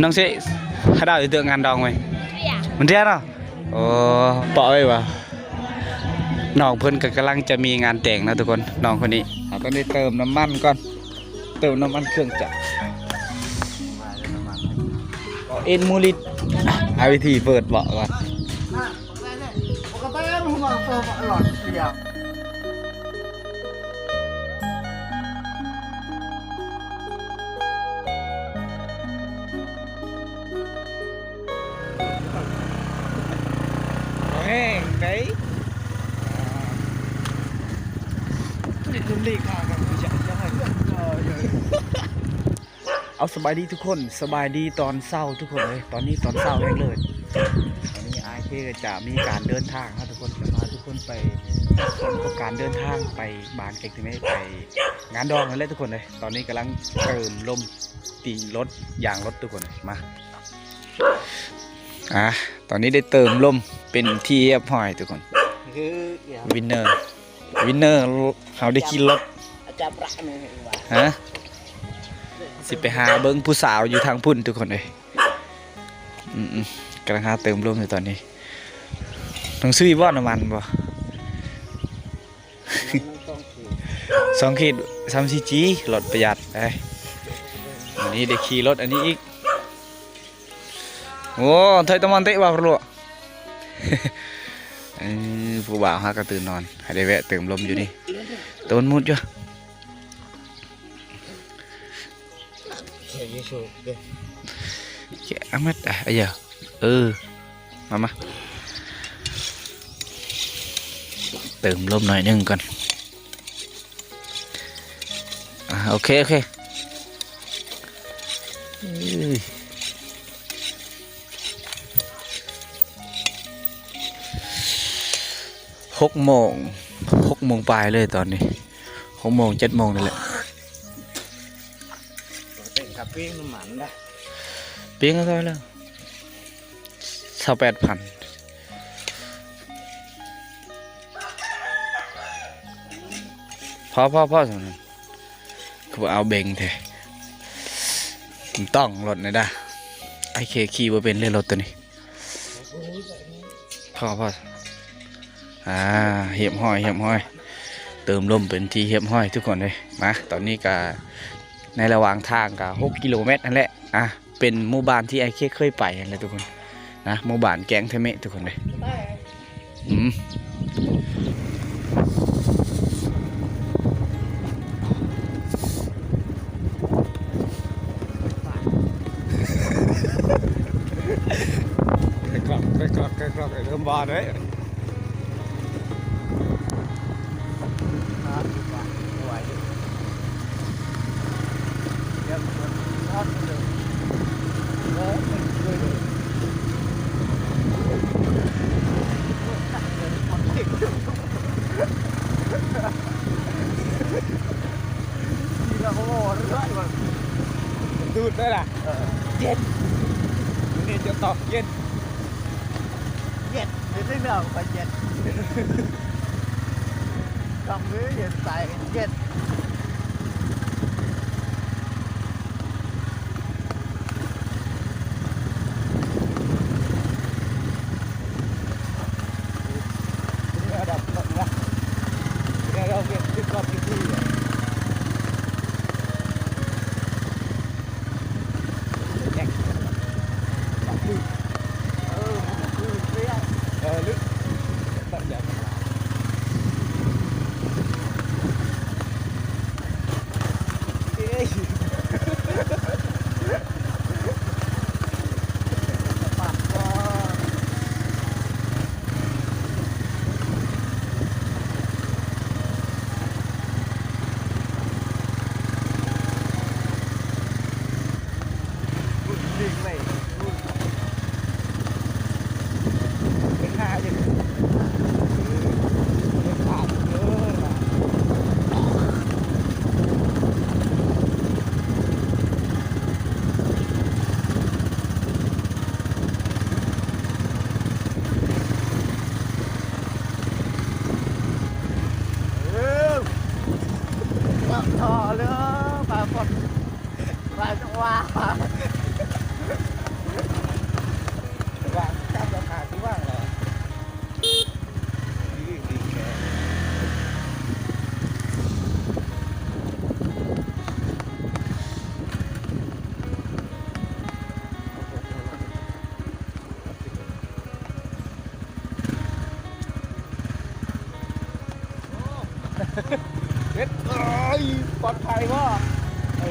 ນ້ອງເຊ ໃຫ້ດາວເທື່ອງານດອງໄວ້ ມັນເທື່ອເນາະ. ໂອ້ ເປາະໄວ້ວ່າ ນ້ອງເພິ່ນກໍກຳລັງຈະມີງານແຕ່ງເນາະທຸກຄົນ. ນ້ອງຄົນນີ້ ເຮົາຕ້ອງໄດ້ເຕີມນ້ຳມັນກ່ອນ ເຕີມນ້ຳມັນເຄື່ອງຈັກ ເອັນມູລິດ ຫາວິທີເປີດເບາະກ່ອນ. ແຮງໄດ໋ ເອົາ ສະບາຍດີທຸກຄົນ ສະບາຍດີຕອນເຊົ້າທຸກຄົນເອີຍ. ຕອນນີ້ຕອນເຊົ້າແຮງເລີຍ ຕອນນີ້ອ້າຍເຄກໍຈະມີການເດີນທາງເນາະທຸກຄົນ ຈະພາທຸກຄົນໄປ ເຊິ່ງກັບການເດີນທາງໄປບ້ານແກ້ງທະເມ ໄປງານດອງນັ້ນແຫຼະທຸກຄົນເອີຍ. ຕອນນີ້ກຳລັງເຕີມລົມຕີນລົດ ຢາງລົດທຸກຄົນເອີຍ ມາ ອ່າ ຕອນນີ້ໄດ້ເຕີມລົມເປັນທີ່ຮຽບຮ້ອຍທຸກຄົນ ວິນເນີ ວິນເນີ ເຮົາໄດ້ຂີ່ລົດ ອາຈານປະນີ້ວ່າ ຮະ ຊິໄປຫາເບິ່ງຜູ້ສາວຢູ່ທາງພຸ້ນທຸກຄົນເອີຍ. ອືມໆ ກຳລັງຫາເຕີມລົມຢູ່ຕອນນີ້. ຕ້ອງຊື້ບໍ່ ນ້ຳມັນບໍ່? ສອງຂີດ ສາມສີ່ຈີ ລົດປະຢັດໄດ໋. ອັນນີ້ໄດ້ຂີ່ລົດອັນນີ້ອີກ. ໂອ້ ໄທຕະມອນເຕະວ່າພະຫຼວງ ເອີ ຜູ້ບ່າວຫາກະຕື່ນນອນ ໃຫ້ໄດ້ແວະເຕີມລົມຢູ່ນີ້ ໂຕນມຸດຢູ່. ແກະອາມັດ ອາ ເອີ ມາ ມາ ເຕີມລົມໜ້ອຍໜຶ່ງກ່ອນ. ອ່າ ໂອເຄ ໂອເຄ ຫົກໂມງ ຫົກໂມງປາຍເລີຍຕອນນີ້ ຫົກໂມງ ເຈັດໂມງນີ້ແຫຼະ. ເປັນກະເປັນນ້ຳມັນນະ ເປັນເທົ່າໃດແລ້ວ? ຊາວແປດພັນ. ພໍ ພໍ ພໍ ສ່ຳນັ້ນ ຄືວ່າເອົາເບັງແທ້ ມັນຕ້ອງລົດນີ້ດາ ອ້າຍເຄຂີ່ບໍ່ເປັນເລີຍລົດໂຕນີ້. ພໍ ພໍ ອ່າ ຮຽບຮ້ອຍ ຮຽບຮ້ອຍ ເຕີມລົມເປັນທີ່ຮຽບຮ້ອຍທຸກຄົນເອີຍ. ມາ ຕອນນີ້ກະໃນລະຫວ່າງທາງກະຫົກກິໂລແມັດຫັ້ນແຫຼະ ອ່າ ເປັນໝູ່ບ້ານທີ່ອ້າຍເຄເຄີຍໄປຫັ້ນແຫຼະທຸກຄົນນະ ໝູ່ບ້ານແກ້ງທະເມະທຸກຄົນເອີຍ. ອືມ ຄ່ອຍໆ ຄ່ອຍໆ ຄ່ອຍໆ ເລີ່ມວ່າເດ້. ດູດໄດ້ລະ ເຢັນ ມື້ນີ້ຈະຕອກເຢັນ ເຢັນ ເຮັດໄດ້ແລ້ວກໍເຢັນ ຕ້ອງເຮັດໃສ່ເຢັນ. ເອີ ມັນຄືເປັນ ເອີ ລຶກ ເປັນແບບ ເປັນແບບ ເປັນແບບ ປອດໄພບໍ່? ເອີ.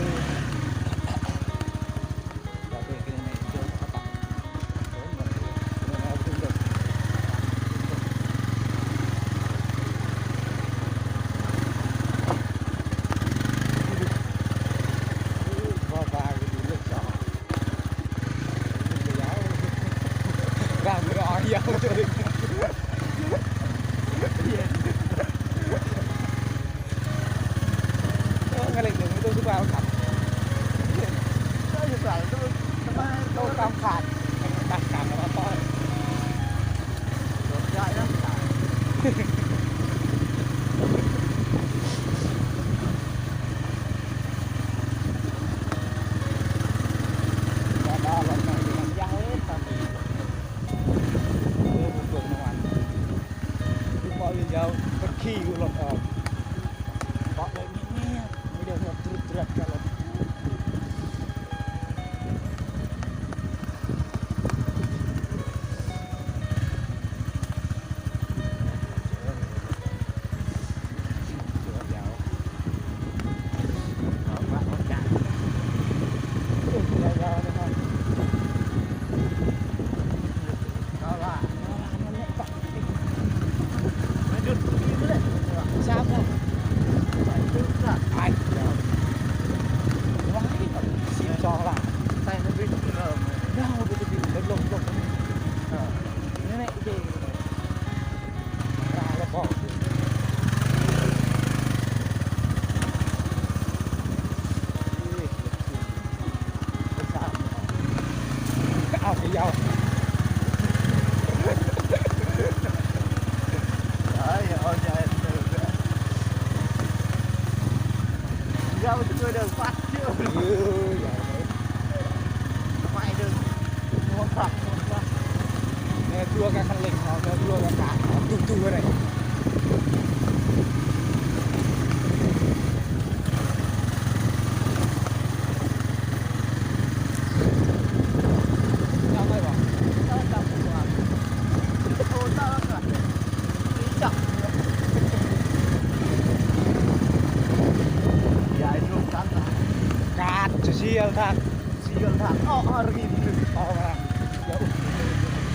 Jauh tu dah, pas je. Mai dah. Ngontrak, ngontrak. Neh, dua ka kali, neh, dua ka. Tu, tu, ni. Kaat, sosial, tak. Sosial, tak. Oh, hari ini. Oh, ya.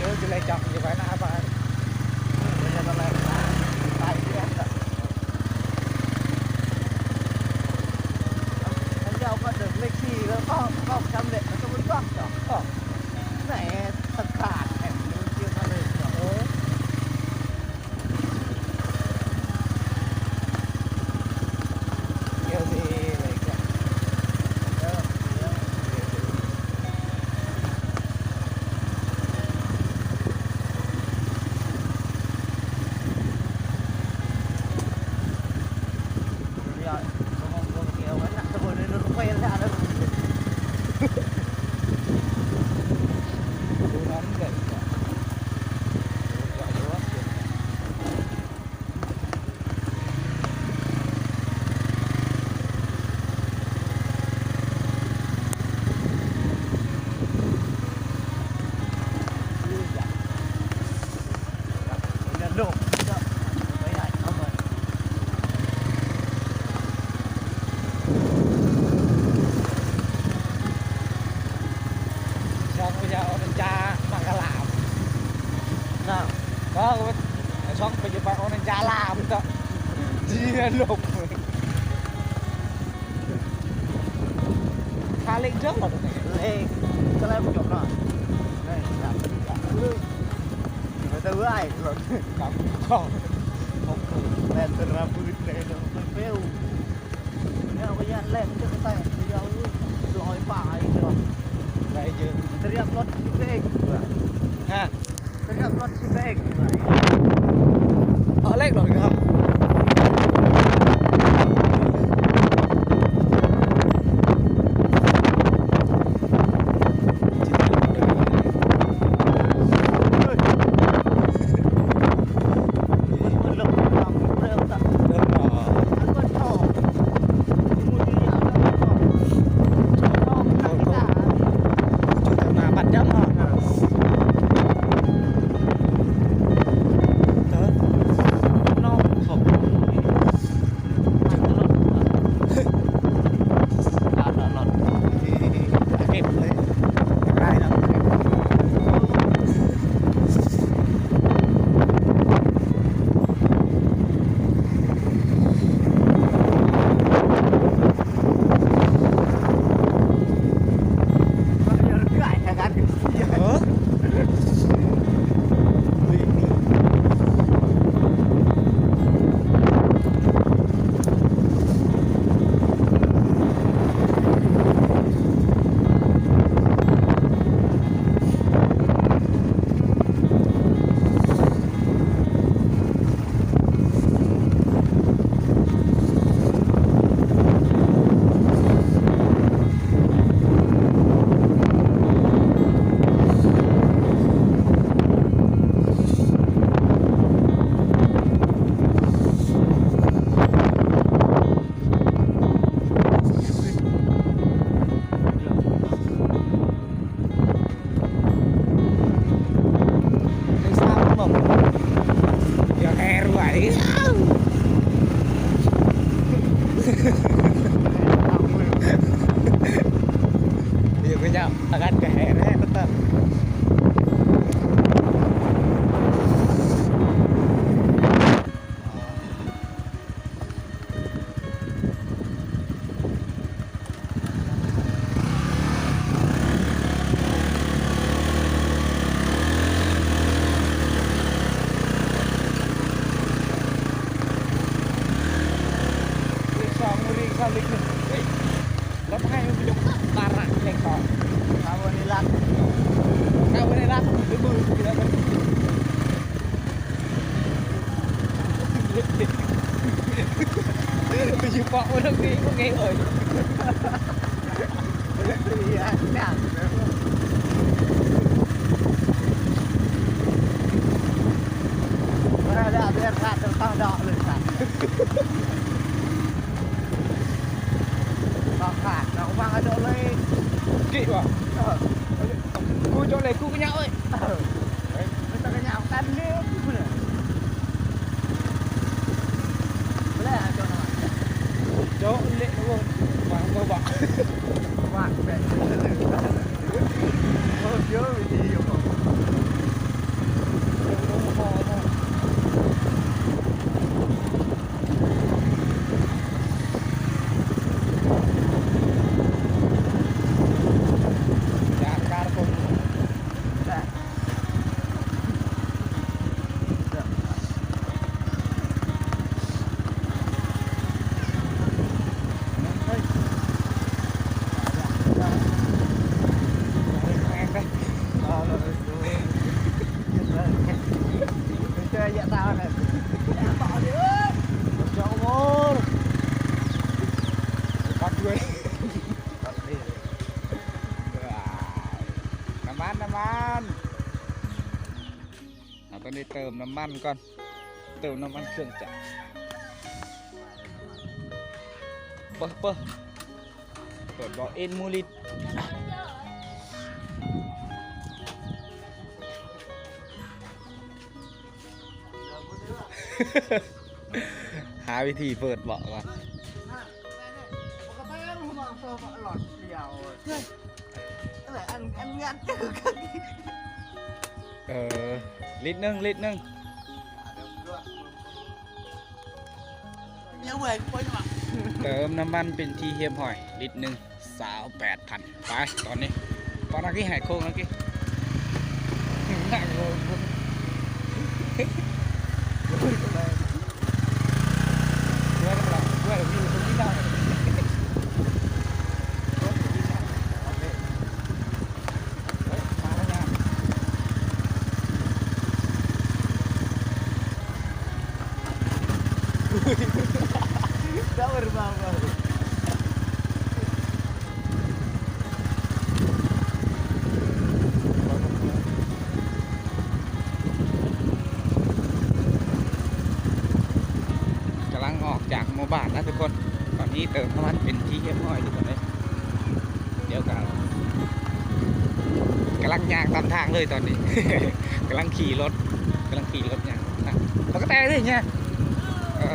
Ya, jelek, jak, ya, apa? Ya, jelek. ເຈົ້າກໍເດີນເລກສີ່ແລ້ວກໍ ກໍສຳເລັດ ມັນກໍບໍ່ຕ້ອງດອກ ກໍແໜ່ສະຕາດແໜ່ ມັນເກັບມາເລີຍ ເອີ. ຊ່ອງພະຍາອອກນັນຈາ ມັງກະລາມ ນະ ກໍຊ່ອງພະຍາອອກນັນຈາລາມ ກໍ ເຈຍລົບ ຖ້າເລັກເຈົ້າ ເລັກ ກໍແລ້ວບໍ່ຈົບເນາະ ໄດ້ ໄດ້ ໄດ້ ໄດ້ ໄດ້ ແລ່ນຕະລະບືດເລີຍ ເປັນເຟວ. ແລ້ວກໍຢ້ານແລ່ນຈະໄປແຕກ ເດີ ຮ້ອຍປາຍເດີ ໄດ້ເຢີະ ຕະລຽບລົດຊິເບກ ຮະ ຕະລຽບລົດຊິເບກ ເອົາເລັກໜ້ອຍເນາະ. ເນາະ ເລກສອງ ເລກສາມ ເລກໜຶ່ງ ເອີຍ ລົດໃຫ້ມັນຢູ່ຕາລາງເລກສອງ ຖ້າບໍ່ໄດ້ລັກ ຖ້າບໍ່ໄດ້ລັກ ມື ມື ມື ໄປຢູ່ເກາະບໍ່ໄດ້ ບໍ່ໄດ້ເອີຍ. ເອີ ແລ້ວເດືອນຂາດຕ້ອງເດາະເລີຍ ຂາດ ເດາະຂາດ ເດາະວາງເອົາໂດະເລີຍ ເກະວ່າ ເອີ ກູເຈາະເລຍ ກູກະຍາວເອີຍ ເອີ ມັນຕ້ອງກະຍາວກັນເລີຍ ແລ້ວເຈາະ ເຈາະເລຍ ວາງບໍ່ບາ ວາງແບບ ເອີ ເອີ ເອີ ເອີ ວິທີຢູ່ ເອີ ລົງຄໍເນາະ ຢາກການຄົນ ນ້ຳມັນ ນ້ຳມັນ ເຮົາຕ້ອງໄດ້ເຕີມນ້ຳມັນກ່ອນ ເຕີມນ້ຳມັນເຄື່ອງຈັກ ເປີ ເປີ ເປີດບໍ່ ເອັນ ມູລິດ ຫາວິທີເປີດເບາະກ່ອນ ເອີ ລິດໜຶ່ງ ລິດໜຶ່ງ ເຕີມນ້ຳມັນເປັນທີ່ຮຽບຮ້ອຍ ລິດໜຶ່ງ ຊາວແປດພັນ ໄປ ຕອນນີ້ ປານັກທີ່ຫາຍໂຄ້ງແລ້ວກີ້ ກຳລັງອອກຈາກໝູ່ບ້ານນະທຸກຄົນ ຕອນນີ້ເຕີມນ້ຳມັນເປັນທີ່ຮຽບຮ້ອຍທຸກຄົນເອີຍ ດຽວກໍກຳລັງຍ່າງຕາມທາງເລີຍຕອນນີ້ ກຳລັງຂີ່ລົດ ກຳລັງຂີ່ລົດຍ່າງ ປະກະແຕເດ້ຍ ເອີ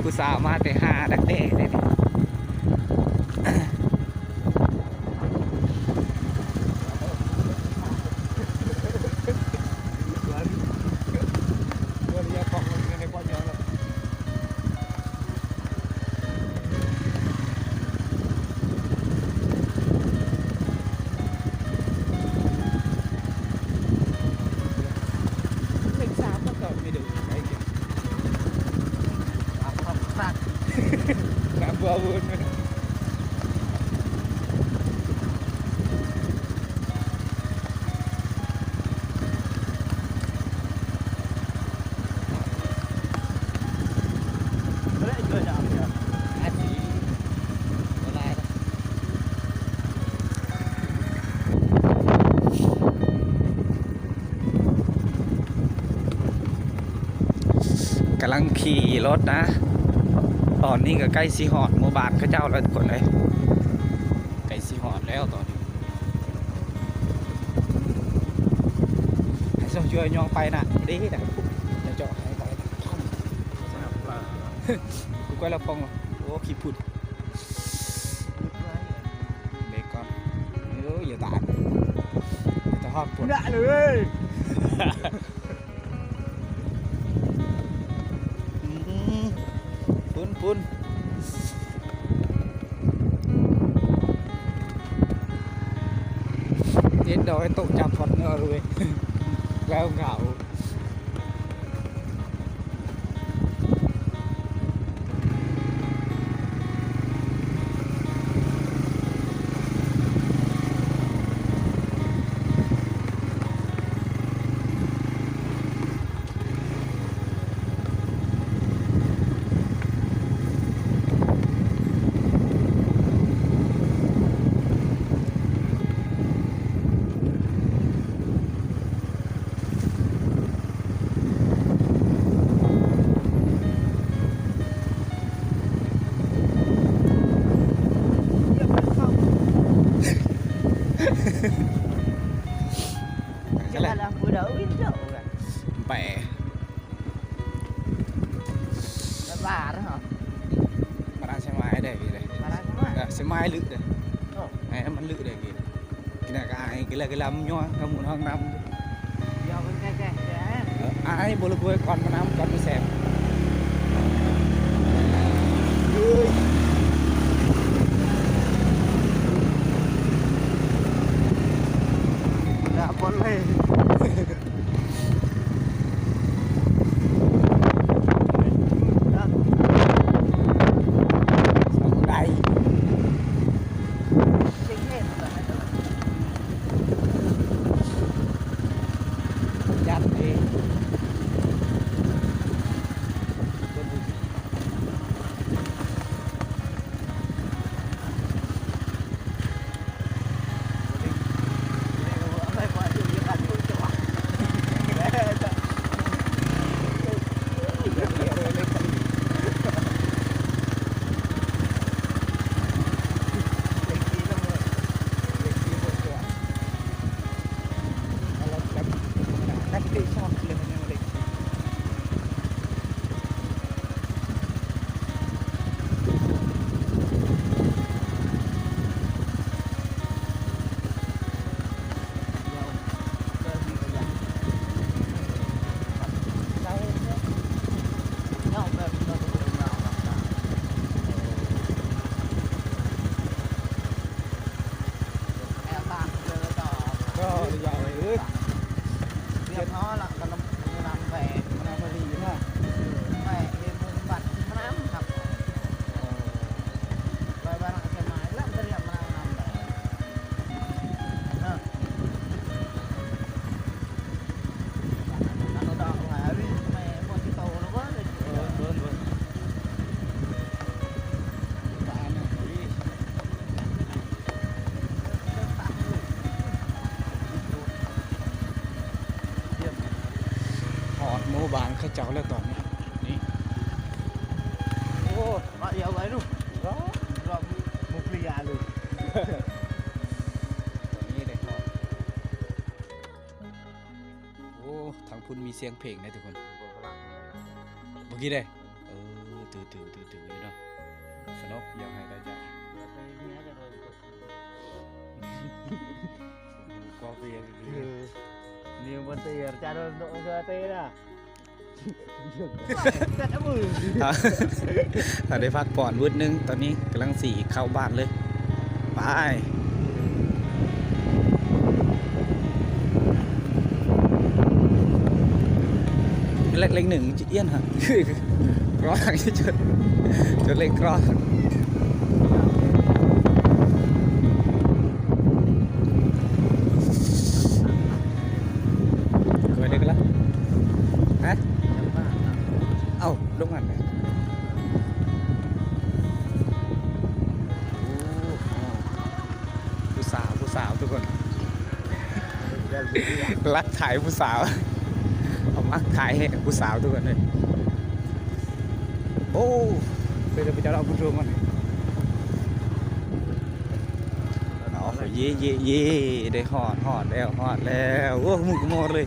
ຜູ້ສາວມາແຕ່ຫາດັກແດ້ເດ້ນີ້. ກຳລັງຂີ່ລົດນະ ຕອນນີ້ກໍໃກ້ຊິຮອດໝູ່ບ້ານເຂົາເຈົ້າແລ້ວທຸກຄົນເອີຍ ໃກ້ຊິຮອດແລ້ວຕອນນີ້. ເອີ ຍ່ອງໄປນະ ບໍ່ໄດ້ເຮັດນະ ເຈາະໃຫ້ໄປນະ ສະໜັບລາວ ກູກວຍລະຟອງ ໂອ້ ຂີ້ພຸດ ເບກອນ ໂອ້ຍ ຢ່າຕາຍ ຈະຮອດພຸ້ນ ເອີ ອືມ ພຸ້ນ ພຸ້ນ. ເຈັດດອກໃຫ້ໂຕະຈັບພອດເນາະເວີຍ ແລ້ວເຫງົາ. ແປ ມາດາມສະມາຍໄດ້ພີ່ເດ້ ມາດາມສະມາຍ ເອີ ສະມາຍລຶກເດ້ ໂອ້ ໃຫ້ມັນລຶກໄດ້ພີ່ ກິນກະອາຍ ກິນແລ້ວກະລຳຍ້ອນກະໝູນຫ້ອງນ້ຳ ດຽວມັນແກ່ໆ ເອີ ອາຍບໍ່ລະກວຍກ່ອນມານຳກ່ອນມາແຊມ ເອີຍ ດາບອນເລີຍ. ຮອດໝູ່ບ້ານເຂົາເຈົ້າແລ້ວຕອນນີ້ ນີ້ ໂອ້ ມາດຽວໄວ້ລູກ ເນາະ ລອບໝູ່ເພຍລູກ ຕອນນີ້ໄດ້ຮອດ ໂອ້ ທາງພຸ້ນມີສຽງເພງເດ້ທຸກຄົນ ບໍ່ກີ້ເດ້ ເອີ ຕື້ໆໆໆ ຢູ່ເນາະ ສະໜຸກ ຢາກໃຫ້ໄດ້ຈະ ກອບເພງ ເອີ ນີ້ບໍ່ເຕີ ຈາໂດນໂດນເຕີນະ. ຖ້າໄດ້ພັກຜ່ອນວືດໜຶ່ງ ຕອນນີ້ກຳລັງຊິເຂົ້າບ້ານເລີຍ ໄປ ເລັກ ເລັກໜຶ່ງ ຈະອຽນຫະ ກອງ ຈົນເລັກກອງ. ກວຍເດັກລະ ຮະ ເອົ້າ ລົງຫັ້ນແຫຼະ ໂອ້ ຜູ້ສາວ ຜູ້ສາວທຸກຄົນ ລັກຖ່າຍຜູ້ສາວ ເຂົາມັກຖ່າຍແຮງຜູ້ສາວທຸກຄົນເອີຍ ໂອ້ ເປັນໄປເຈົ້າເອົາຜູ້ຊົມມັນ. ເນາະ ເຢ້ ເຢ້ ເຢ້ ໄດ້ຮອດ ຮອດແລ້ວ ຮອດແລ້ວ ໂອ້ ຂະມຸກຂະມອດເລີຍ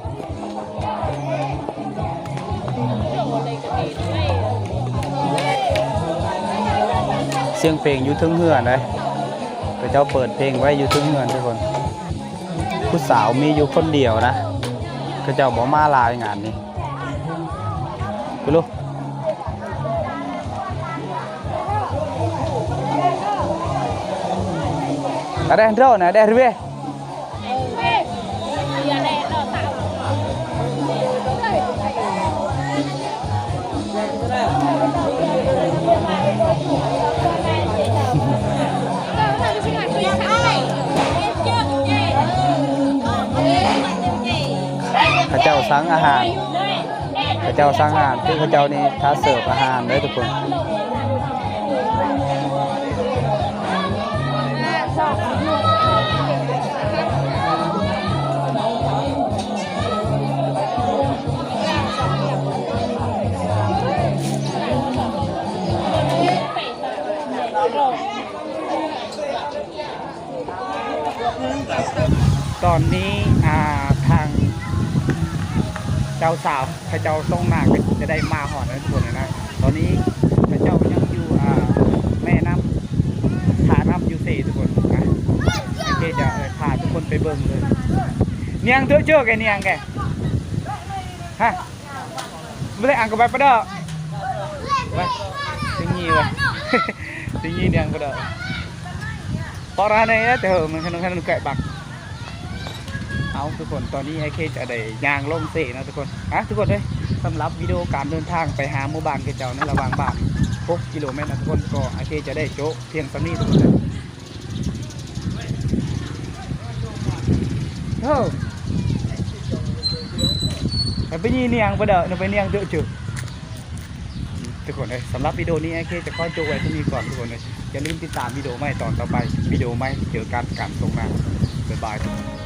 ສຽງເພງຢູ່ເທິງເຮືອນເດ້ ເຂົາເຈົ້າເປີດເພງໄວ້ຢູ່ເທິງເຮືອນທຸກຄົນ. ຜູ້ສາວມີຢູ່ຄົນດຽວນະ ເຂົາເຈົ້າບໍ່ມາຫຼາຍງານນີ້. ໄປລູກ Adentro, nah, adentro. ເຂົາເຈົ້າສັ່ງອາຫານ ເຂົາເຈົ້າສັ່ງອາຫານ ຄືເຂົາເຈົ້ານີ້ຖ້າເສີບອາຫານເດີທຸກຄົນ. ຕອນນີ້ ອ່າ ທາງເຈົ້າສາວເຂົາເຈົ້າຕົງໜ້າກໍຈະໄດ້ມາຮອດແລ້ວທຸກຄົນນະ. ຕອນນີ້ເຂົາເຈົ້າຍັງຢູ່ ອ່າ ແມ່ນ້ຳ ທ່ານ້ຳຢູ່ເຊທຸກຄົນນະ. ໂອເຄ ຈະພາທຸກຄົນໄປເບິ່ງເລີຍ. ນຽງເທີເຈີແກ ນຽງແກ ຮະ. Boleh angkat bapa dah. Wah, tinggi wah. Tinggi niang pada. Parah ni ya, tu, mungkin kan luka bak. ເອົາທຸກຄົນ ຕອນນີ້ອ້າຍເຄຈະໄດ້ຍ່າງລົງເຊເນາະທຸກຄົນ. ອ່ະ ທຸກຄົນເອີຍ ສຳລັບວິດີໂອການເດີນທາງໄປຫາໝູ່ບ້ານເຂົາເຈົ້າໃນລະຫວ່າງບ້ານ ຫົກກິໂລແມັດນະທຸກຄົນ ກໍອ້າຍເຄຈະໄດ້ໂຈະພຽງສ່ຳນີ້ທຸກຄົນເອີຍ. ໂອ້ ໄປນີ້ນຽງບໍ່ເດີ ໄປນຽງເດີເຈີ ທຸກຄົນເອີຍ. ສຳລັບວິດີໂອນີ້ອ້າຍເຄຈະຂໍຈົບໄວ້ສ່ຳນີ້ກ່ອນທຸກຄົນເອີຍ. ຢ່າລືມຕິດຕາມວິດີໂອໃໝ່ຕອນຕໍ່ໄປ ວິດີໂອໃໝ່ເຈີກັນກາງທົ່ງນາ. ບາຍບາຍ.